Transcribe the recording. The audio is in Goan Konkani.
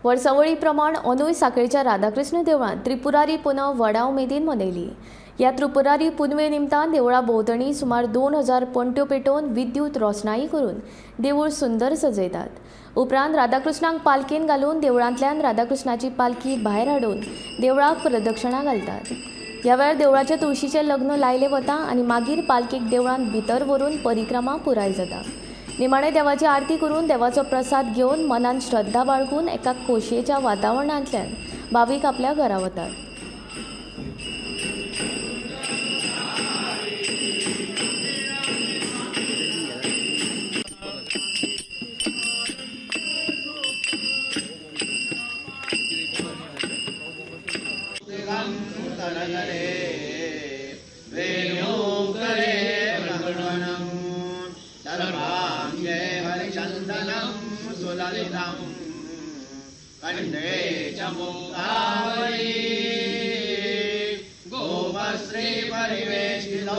वर्सावळी प्रमाण अंदूय साखळेच्या राधाकृष्ण देवळांत त्रिपुरारी पुनव व्हडा उमेदीन मनयली. ह्या त्रिपुरारी पुनवे निमतान देवळा भोंवतणी सुमार 2000 पणट्यो पेटोवन विद्युत रोषणाई करून देवूळ सुंदर सजयतात. उपरांत राधाकृष्णाक पालखेन घालून देवळांतल्यान राधाकृष्णाची पालखी भायर हाडून देवळाक प्रदक्षिणा घालतात. ह्या वेळार देवळाच्या तुळशीचें लग्न लायलें वता आनी मागीर पालखेक देवळांत भितर व्हरून परिक्रमा पुराय जाता. निमाणे देवाची आरती करून देवाचो प्रसाद घेवन मनान श्रद्धा बाळगून एका खोशयेच्या वातावरणांतल्यान भावीक आपल्या घरा वतात. गोपश्री परिवेष्टितो